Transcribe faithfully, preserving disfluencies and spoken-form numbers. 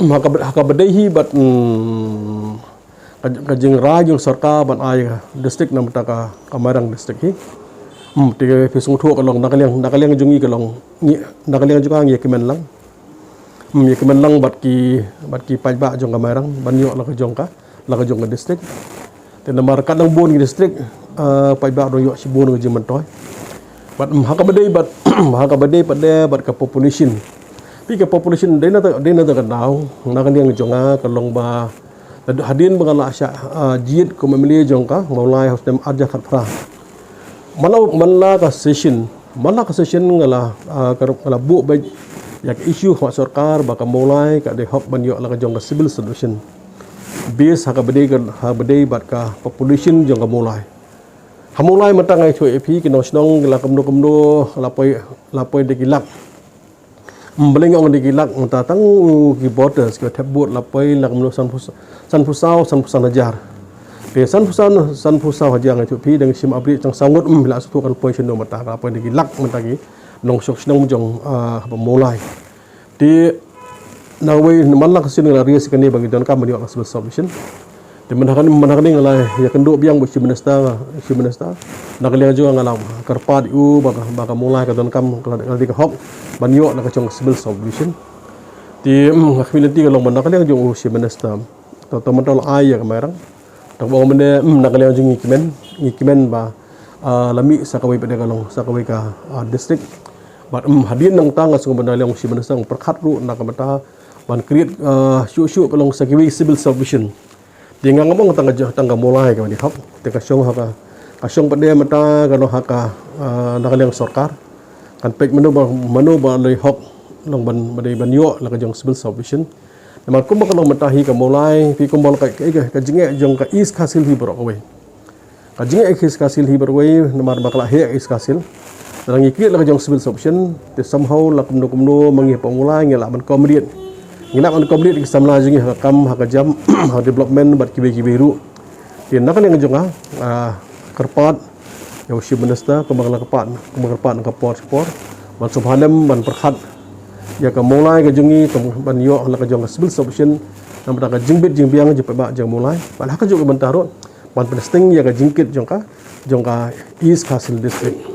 Ha ka, ha kaba dei hi bad, mm, ka, ka jingrai jong sorkar ban ai district namar ka, ka Mairang district hi. Hmm, te phi sngewthuh ka long na ka liang, na ka liang jong ngi ka long, ngi, na ka liang jong nga ngi ïa kmen lang. Hmm, ïa kmen lang bad ki, bad ki paidbah jong ka Mairang ban ïoh la ka jong ka, la ka jong ka district. Te namar katno bun ki district, ah, paidbah ruh ïoh shibun ka jingmyntoi. Bad, mm, ha kaba dei bad, ha kaba dei pat de bad ka population. Phi ka population dei na ta, dei na ta ka daw, na ka liang jong nga ka long ba hadien ba nga la shah, ah, jied kum M L A jong ka Mawlai ha u snem arhajar khatphra. Man la, man la ka session, man la ka session nga la, ah, ka, nga la buh beit ïa ka issue ha sorkar ba ka Mawlai ka dei hok ban ïoh la ka jong ka civil subdivision. Base ha kaba dei ka, ha kaba dei bad ka population jong ka Mawlai. Ha Mawlai mynta nga ïathuh ïa phi ki nongshong ki la kumno kumno, la poi, la poi da ki lak. Balei nga ong da ki lak mynta, tang ki voters ki thep vote la poi la kumno sanphew, sanphew saw, sanphew san hajar. Te sanphew san, sanphew saw hajar nga ïathuh ïa phi dang shim update tang saw ngut, mm, la shu kan poi shano mynta, la poi da ki lak mynta ki nongshong shnong jong, ah, ha Mawlai. Te na kawei, man la ka sien nga la ri ïa kane ba ngi donkam ban ïoh la civil subdivision. Te mynta kane, mynta kane nga la ïakynduh biang bad u Chief Minister, Chief Minister. Na ka liang jong nga la kyrpad ïa u ba ka, ba ka Mawlai ka donkam, ka la, ka la dei ka hok ban ïoh la ka jong ka civil subdivision. Te, mm, nga khmih lynti ka long ba na ka liang jong u Chief Minister. To, to mynta la ai ïa ka Mairang. Tang ba ong mynne, mm, na ka liang jong ngi kmen, ngi kmen ba, ah, la mih sa kawei pat de ka long, sa kawei ka, ah, district. Bad, mm, hadien nangta nga sngew ba na liang u Chief Minister u pyrkhat ruh na ka bynta ban create, ah, shuh shuh ka long sa kiwei civil subdivision. Te nga ngam ong tang ka, tang ka Mawlai ka dei hok. Te ka shong ha ka, ka shong pat de mynta ka long ha ka, ah, na ka liang sorkar. Kan peit mano ba, mano ba la dei hok long ban, ba dei ban ïoh la ka jong civil subdivision. Namar kumba ka long mynta hi ka Mawlai, phi kumba ka, ka, ka, ka jingeh jong ka East Khasi Hills hi baroh kawei. Ka jingeh East Khasi Hills hi baroh kawei, namar ba ka la heh East Khasi Hills. Lada ngi create la ka jong civil subdivision, te somehow la kumno kumno ma ngi hapoh Mawlai ngi lah ban accommodate. Ngi lah ban accommodate ki samla jong ngi ha ka kam, ha ka jam, ha development bad kiwei kiwei ruh. Te na ka liang jong nga, ah, kyrpad ïa u Chief Minister, kumba la kyrpad, kumba kyrpad na ka por por. Ban sngewbha lem ban pyrkhat ïa ka Mawlai ka jong ngi, kum ban ïoh la ka jong ka civil subdivision, namar ka jingbit jingbiang jong paidbah jong Mawlai. Bad ha kajuh ka bynta ruh ban pynsting ïa ka jingkit jong ka, jong ka East Khasi Hills District.